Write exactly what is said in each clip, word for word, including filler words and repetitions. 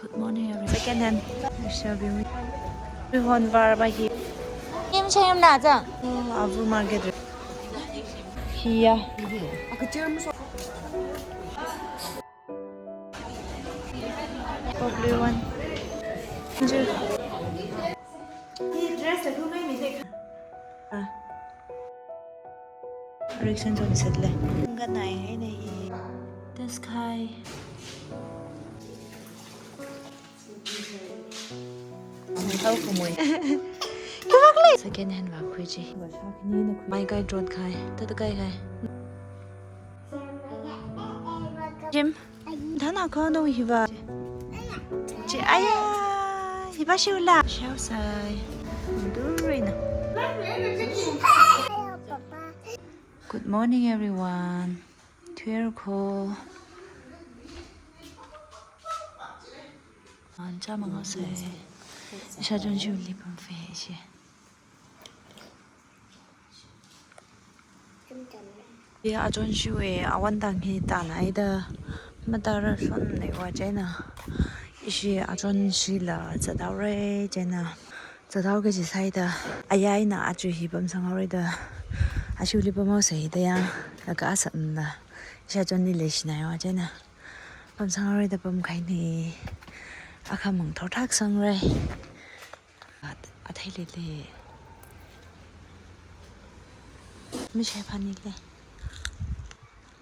Good morning, everyone. Second hand. Shall be with Rihon Varba hi. Im chayim na jang. Oh, Avu market. Hiya. Probably one. Hi dress la kumai mi dek. Ah. Direction zone set le. Nganai hai nahi. This guy. How kumoi. Kibak le. Second hand va khui chi. Mai kai drot kai. Tata kai kai. Jim. Thana kho no hiva. Chi aya. Hiva shiula. Shau sai. Durina. Good morning, everyone. Twelve kho. Ancha mangasai. Isha chonshiwui lipam fe shi. Ya, achonshiwui awon tang hi tanaida. Matara shon neiwa china. Ishi achonshila zathaore china. Zathao kaji saida. Ayai na achu hi pamsanghaore da. Ashiwui lipam haosai da ya. Laga asam da. Isha chonli leishinaiwa china. Pamsanghaore da pamkhaini. Akhamang thorthak sangre. At-, athei lele. Mishe phani le.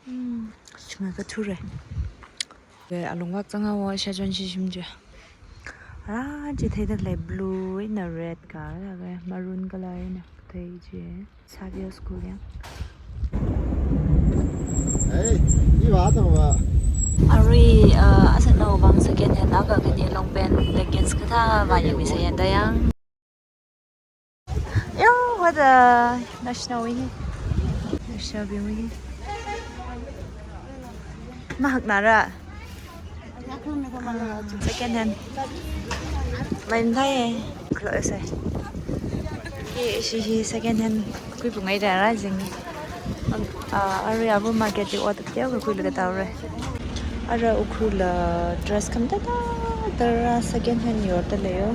Hmm. Chunga kathure. Ke alungwak zanghaowa isha chonshi shim je. Ara chi theida le blue ina red ka, ka maroon color ina thei je. Savio school yang. Hey, iva tangva. Arui, uh, asanao vang second hand aga kani long pant leggings kathā va yangmi sa yanda yang. Yo, what a national week. National week. Mahak nara. Second hand. Main thai. Close. Ye, shi hi second hand. Kui pungai da ra jing. Ah, arui Avu market di ot teo kui laga tau re. Ara Ukhrul la dress kam da da da ra second hand yor da le yo.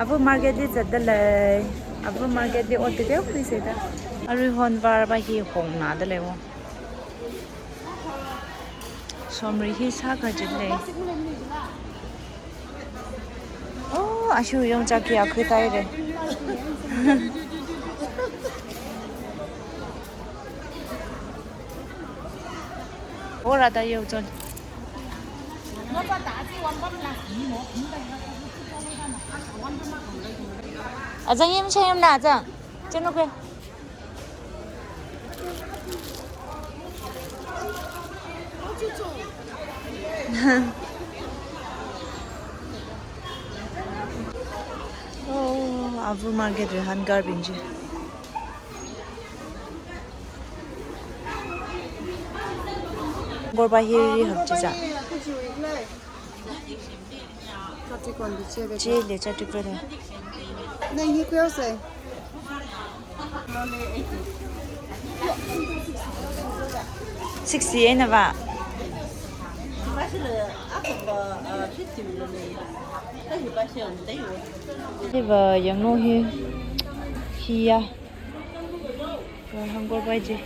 Avu market li zat da lei. Avu market li ot teo kui se da. Arui Rihon Varba hi hong na da lei wo. Somri hi sākajit lei. Oh, ashu yong chaki akhui tai re. Ora da yo chon. Azang yim chayim na azang. Chanu kwe. Oh, Avu market re hangar binji. Gorba hiri hak chicha. Chili, chili. Nang hi kuya se? Sixty eina va. Hiva yangno hi. Hiya. Hangor bai je.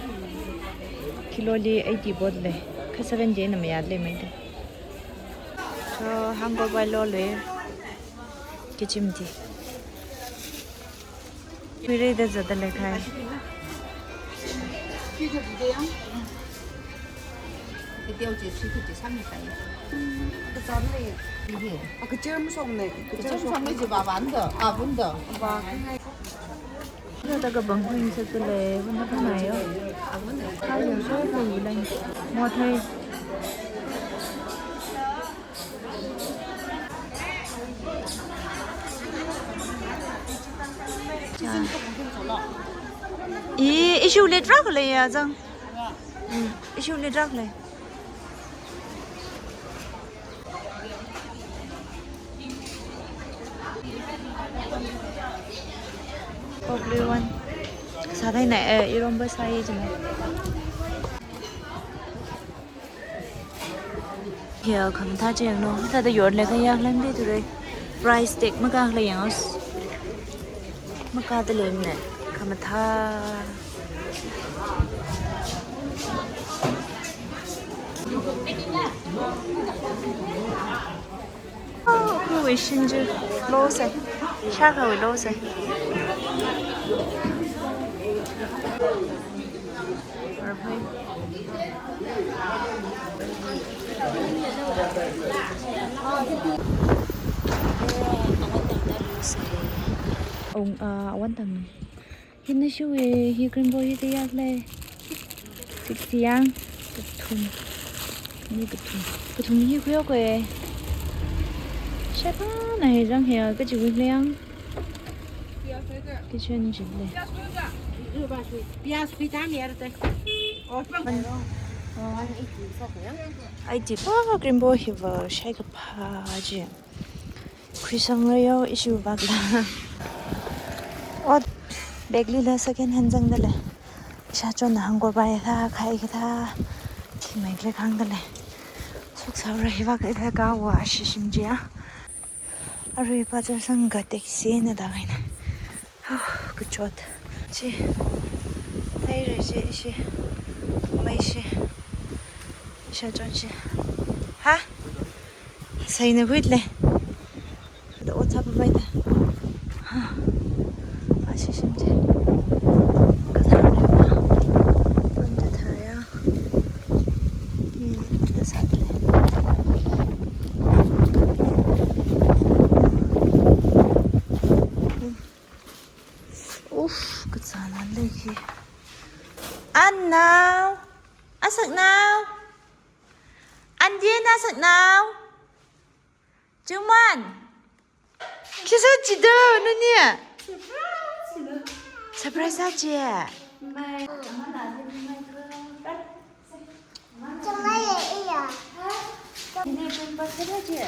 Kilo li eighty bot le. Kha seventy eina mayat le mai de. So, hangor bai lo le. Kichim di. Pire da zada le khai. Video je si ki je sang ni kai. Ka zam le. Aka cherm song ne. Ka cherm song ne je ba ban da. A bun da. Ba. Ina daga bang hui sa tu le, bun na bun na yo. Hai yo, so ko yi lang. Mo thai. I, ishu le truck le ya zang. Mm, ishu le truck le. Probably one. Sathai na, eh, iromba sai jima. Ya, khamathā chi yanglu. Thāda yorlaga yaklāngda thura. Price tag makākhala yanghaosa. Makāda leimana. Khamathā. Oh, khuiwui shinju losai. Shākhawui losai. Ong, ah, awan tang. Hina shuwe, hi green ball hi kayākhala. Sixty yang, kathum. Ni kathum. Kathum hi khuihaowa. Sheba na hi jang hi, kachiwui yang. Kitchen jile. प्याज खोई था मेरे ते। और one eighty, oh, green ball hiva, shaikaphā chi. Khuisanglo yo, ishi vākla. Ot, bag lila second hand zangda lei. Ishāchonna hangkor bai thā, khai kathā. Thimei khalei khangda lei. Suksaura hi vākla thā kawa ashi shim chiya. Arui bazar sanglaga taxi na da kahaina. Huh, kachot. Chi. Haira chi, ishi. Mei chi. Ishāchon chi. Ha? Saina huit lei. Da ot sāpamei da. Ha. Ashi shim chi. Kathā lei ma. Pam da thāya. Hi da sāda lei. Uf, kazāna lei hi. Annao. Asaknao. Andi na asaknao. Chungman. Khi sāchido, nani? Surprise sāchi. Chungmai iya. Ini pun pasal aja.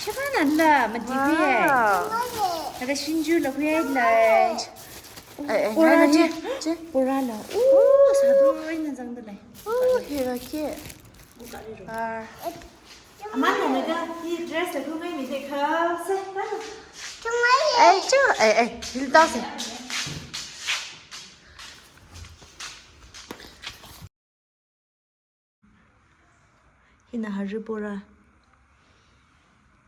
Siapa nanda mati kuya? Wow. Ada shinju lah kuya lah. Eh, eh, pura mana je. Ni? Je? Pura lah. Uh, sādo ina zangda lei. Uh, hebat ke. Ah. Aman na naga, hi dress la kumai mi de kha. Se, mana? Chungmai. Eh, chu, eh, eh, hil ta se. Hina Haribo ra.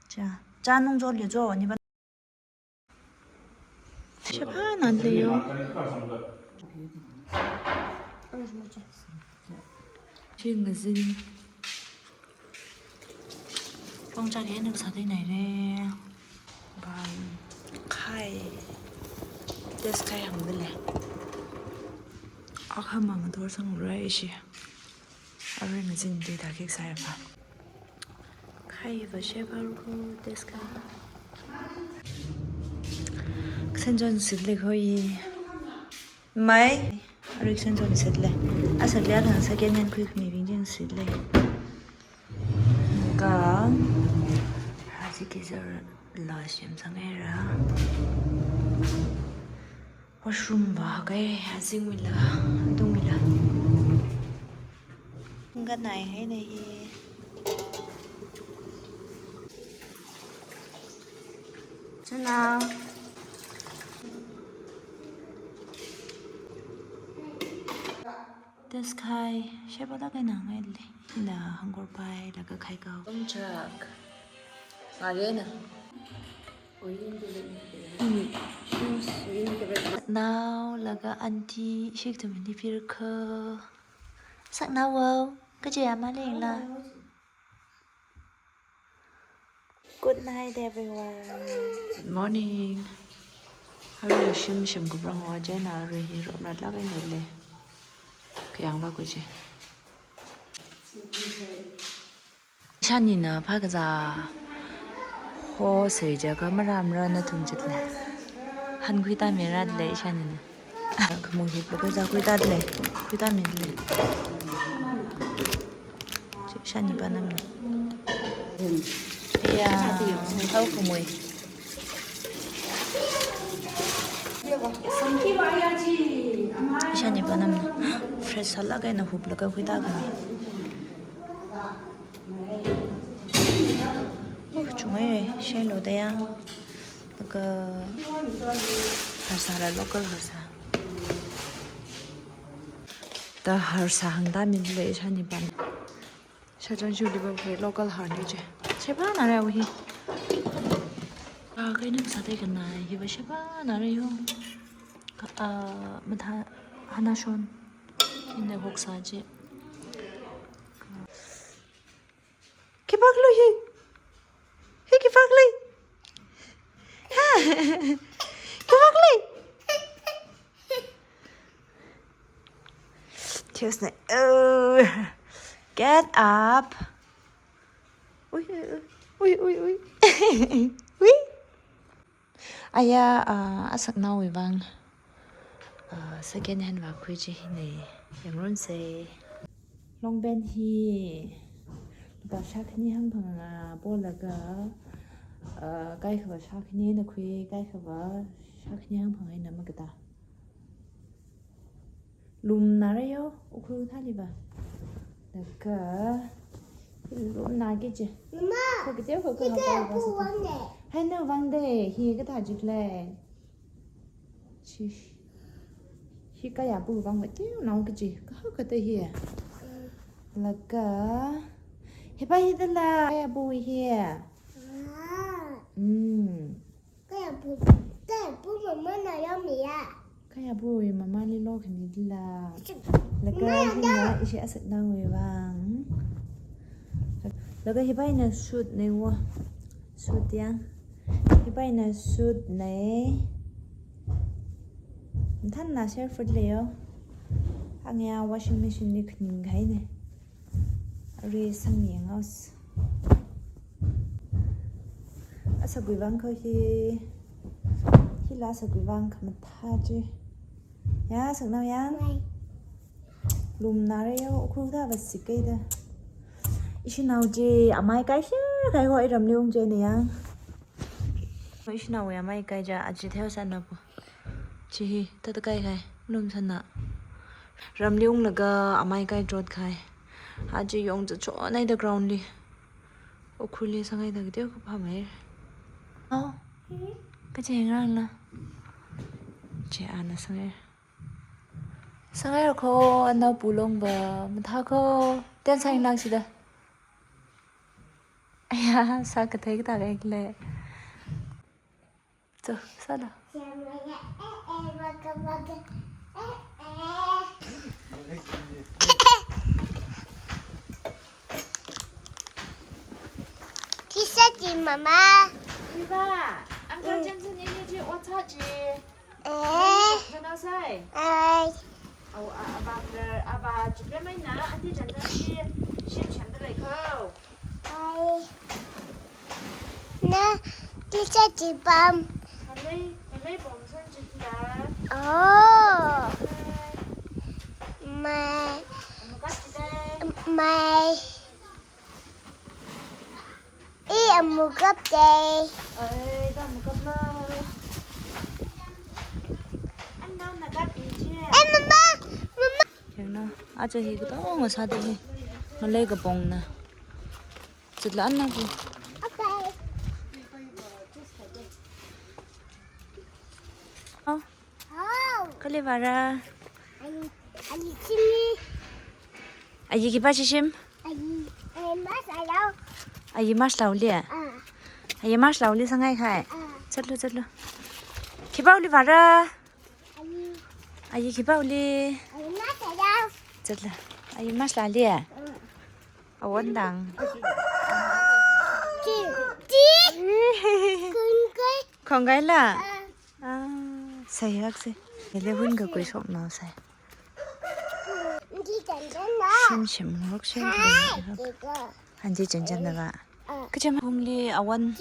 Cha, cha nung jo le jo, ni ba. Sheba nan lei yo. Chi ngazin. Pongcha ke nung sa dei nai re. Bam. Khai. Test khai hangda lei. Akha mang dor sang rai shi. Arui ngazin dei da kik sai pa. Khai va sheba ru ko test khai. Kasan jon sit lei khoi. Mai. Arui kasan jon sit lei. Asat lei athang second hand khuikhami bing jin sit lei. Ka. Haji ki zar la shem sang era. Washroom va kai hazing mila, dung mila. Nganai hai nei hi. Chana. Test khai, sheba la kai na ngai lei. La hangkor pai, la ka khai kau. Tum chak. Ngare na. Nao, laga aunty, shik tum ni pir ko. Saknao, kaje ama leng la. Good night, everyone. Good morning. Arui shim shim kuprang wa jena arui hi rom rat la kai lei. Kayang la kuji. Ishanina phakazā ho seijaga maramra na thum chit lei. Han khuita mira lei ishanina. Khamui hup laga zā khuita lei. Khuita mi lei. Ishani panam. Ya, hao khamui. Ishani panam. Fresh sālaga na hup laga khuita kami. Chunghaira, share lo da ya. Laga harsa la, local harsa. Da harsa hāngda min le shani ban. Shajang shu liba khui local harni je. Sheba nara hi. Ah, kaina sāda kana hiva sheba nara yo. Ka, ah, matha hana shon. Hina hoksa je. Khipākhala hi. Hi khipākhala. Ha. Khipākhala. Just like, oh, get up. Ui, ui, ui, ui, ui. Ui. Aya, ah, asaknaowui vang, ah, second hand vākhui chi hina, yangrun se. Long pant hi lupā shākhani hangphang, ah, polaga, ah, kaikhava shākhani eina khui, kaikhava shākhani hangphang eina makata. Lumna rei yo, Ukhrul thāli va. Laga, lumna ki je. Mama, ko kite ko ko hi hapa kayā ba bui sa. Vang de. Hai na vang de, hi kathā jik le. Chi. Hi kayā bui vang va tiu nao ki je. Ka ha kata hi. Mm. Laga. Hi pa hi da la, kayā bui hi. Ah. Mm. Kayā bui, kayā bui mamana yāmiya. Kayā bui mamali lokhami da la. Chik. Laga mama, hina da. Ishi asaknaowui vang. Laga hi pa ina suit nei wo. Suit ya. Hi pa ina suit nei. Thanna share foot le yo. Hānga washing machine li khaning kahai nei. Ri sang yang aus. Asakui vang ko hi. Hi la asakui vang khamathā chi. Ya, saknao ya. Bye. Lumna rei yo, Ukhrul thā va sik kai da. Ishi nao chi, amai kai shi, kai ho iramli ung je ne ya. Ishi nao ya amai kai ja, aji theo san na po. Chi hi, tata kai khai, num sana. Ramli unglaga amai kai trot khai. Aji yong cha chonai da ground li. Ukhrul li sangai da kati ko pamai. Oh. Kachi ngarang na. Chi ana sangai. Sangai ko ana pulong ba, matha ko. Ten sang nang sida. Aya, sa kathei kata kai le. Cho, sāda. Tisa ji mama. Iba, ang kau jam sini ni ji ocha ji. Eh. Jana sai. Ai. Au, a, a, ba, a, ba, ji pe mai na, andi jana ji, shim shim da lai kau. Ai. Na, tisa ji pam. Malai, malai bom san ji la. Oh. Mai. Mai. Mai. I amukap dei. Ai, da amukap na. An nang na kap i ji. Eh, mama, mama. Yang na, aja hi katonga sāda hi. Malai kapong na. Chitla an na ji. Okay. Oh. Oh. Kali vara. Ayi, ayi simi. Ayi khipā shishim? Ayi, ayi mash lau. Ayi mash lau li? Ah. Ayi mash lau li sangai khai. Ah. Chatlu, chatlu. Khipā li vara. Ayi. Ayi khipā li. Ayi mash lau. Chatlu. Ayi mash lau li. Ah. Awon dang. Ti, ti. Kung kai. Kung kai la. Ah. Ah, sai hak se. Ele hun ka kui sok na sai. Shim shim hok shim. Hanji jan jan na ba. Kaje ma hung li awon.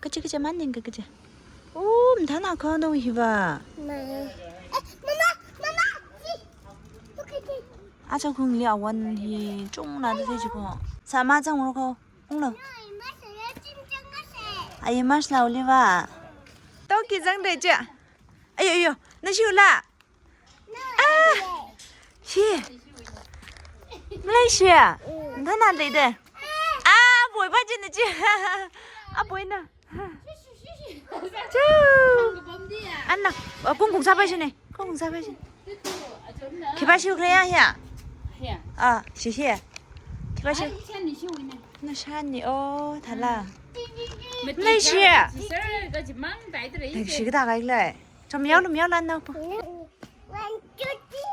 Kaje kaje man ning ka kaje. Oh, mthana ka no hi ba. Mama, mama. Aja hung li awon hi chung na de ji ko. Sama jang ro ko. Unglo. Ayi mash lau li va. Toki jang de ja. Ayo, ayo, na shiu la. Ah. Shi. Malaysia. Dana de de. Ah, boy ba jin ji. Apoina. Chu. Anna, uh, kungkung sāpai shine. Kungkung sāpai shine. Khipā shiu khalei ya? Ah, shi hi. Khipā shiu. Nashani, oh, thala. Nashani. Shi kathā kai lei. Chom yao lum yao lan nao po.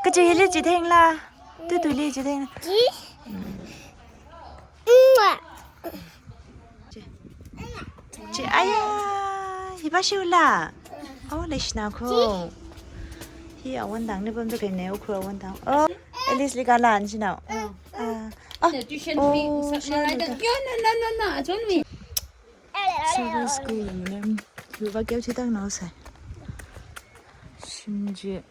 Kachi hili chitheng la. Tutu hili chitheng la. Chi. Chi. Chi, aya, hi pa shiu la. Oh, leishina kho. Hi awon tang ni pam tu kene, ukhu awon tang. Oh, Alice li kalan shinao. Ah. Ah. Tuition fee. Oh, sa-, share mara da. Yo, no, no, no, no, ajon mi. Saba school nem. Yuva keu chitang nao sai. Shinji.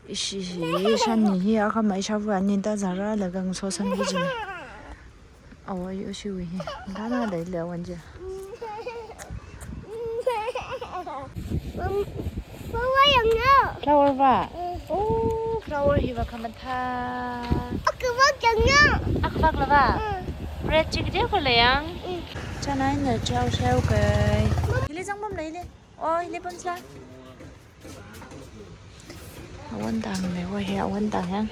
Ishi hi, shani hi, akha mai shavu ani ta zara laga ngaso san biji. Awa yo shiu hi. Dana dai le wan je. Flower yang no. Flower va? Mm. Oh, flower hi va khamatha. Akhavak yang no. Akhavak la va? Mm. Red chik je ko le yang. Mm. Chana ina chao shao kai. Hili zang bam le hili. Oh, hili pam sa. Awon tang le, wa he awon tang yang.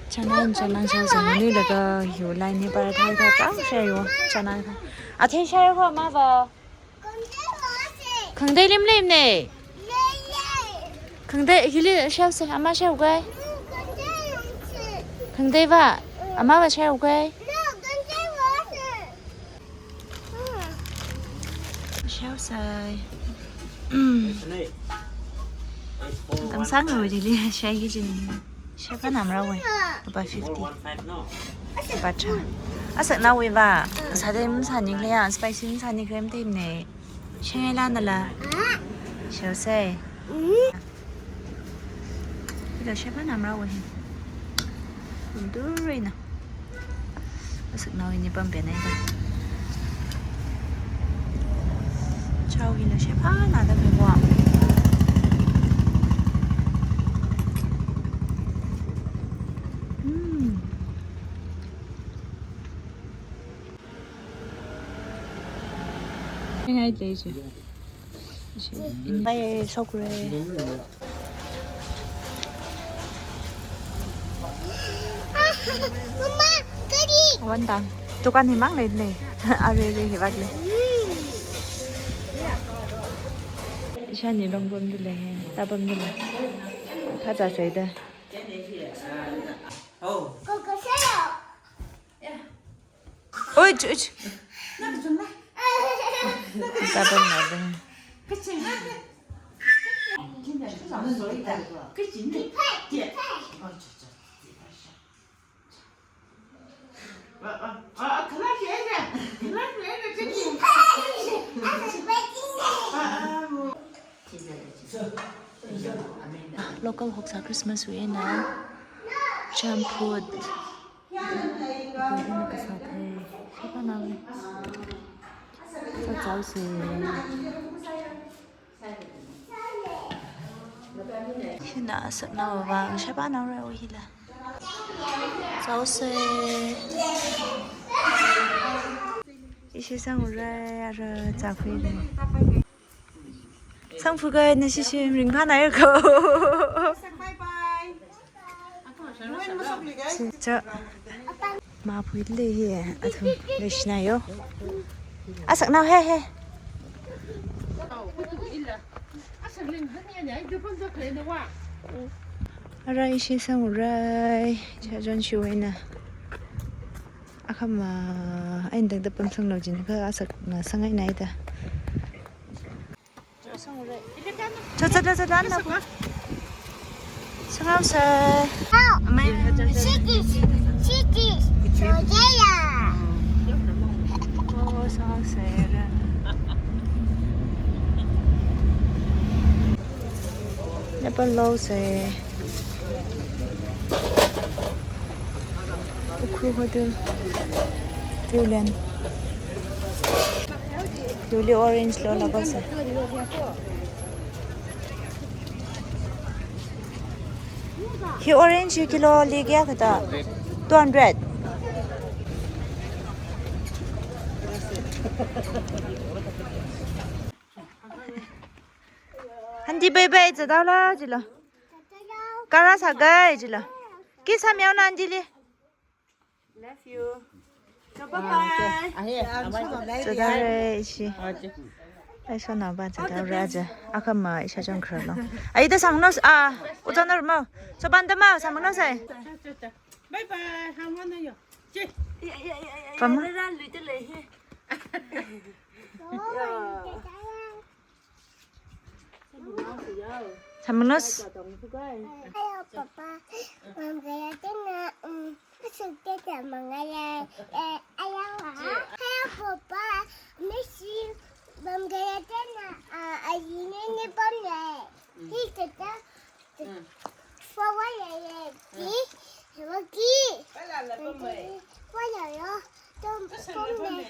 Chana in chana sa sa ni le ka yu lai ni par thai ka tang sha yu. Chana ka. A thai sha yu ma ba. Khangatei lim lim ne. Khangatei hili sha sa ama sha u kai. Khangatei va ama va sha u kai. Shao sai. Mm. Tang sang lo jili shai ki jin. Shai pa nam ra wai. Ba fifty. Ba cha. Asa na wai ba. Sa de mun sa ni kle ya, spicy mun sa ni kle mun te ne. Shai la na la. Shao sai. Hila shai pa nam ra wai. Undurina. Asaknao ini pam penai ta. Chao hila shai pa na ta kai wa. Hmm. Ngai te shi. Bai sokre. Mama, kari. Wan tang. Dukan hi mang lei lei. Are re hi bak lei. Shani long bom du lei. Ta bom du lei. Tha cha sai da. Koko sayo. Oi, oi. Tata madam. Local hoksa Christmas wui eina jamput. Hina kasā thei. Sheba nao. Sa chao se. Hina asaknao vang sheba nao ra o hila. Chao se. Ishi sang urai ara chakhui le. Sangphu kai na shishi ringphānai ko. Cha, cha. Maphui le hi, athum leishina yo. Asaknao he he. Ara ishi sang urai, cha jon shiwui eina. Akhama, ai ndang da pamsang lo jin ka asakna sangai nai da. Cha, cha, cha, cha, cha, na. Sangau sa. Amai. City, city, Jogja. Oh, sangau sa ra. Nepal lo sa. Ukhrul Hotel. Durian. Durian orange lo laga sa. Hi orange hi kilo li kayā kathā? Two hundred. Hanti bye bye, chadaola, chila. Kara sagai, chila. Kiss ham yaona, Anjali. Love you. So bye bye. Chadare ishi. Ai, sona ba chadare aja. Akama isha chang kharalo. Ai, da sang no, ah, uza no mo. So banda ma, sang no sai. Bye bye. Ham no yo. Chi. Pam. Samanus. Hello, Papa. Mangala tena, um, kasuk tena mangala. Eh, ayawa. Hello, Papa. Miss you. Mangala tena, ah, ayine ne pamle. Hi teta. Fawa ya ya. Ki. Waki. Wala ya ya. Tom pamle.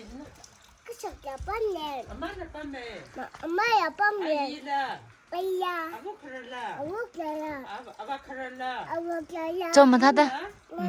Kasakya pamle. Amana pamle. Ma-, amaya pamle. Ayila. Aya. Awu kharala. Awu kharala. Awa-, awa kharala. Awa kharala. Chom mathāda. Ma-,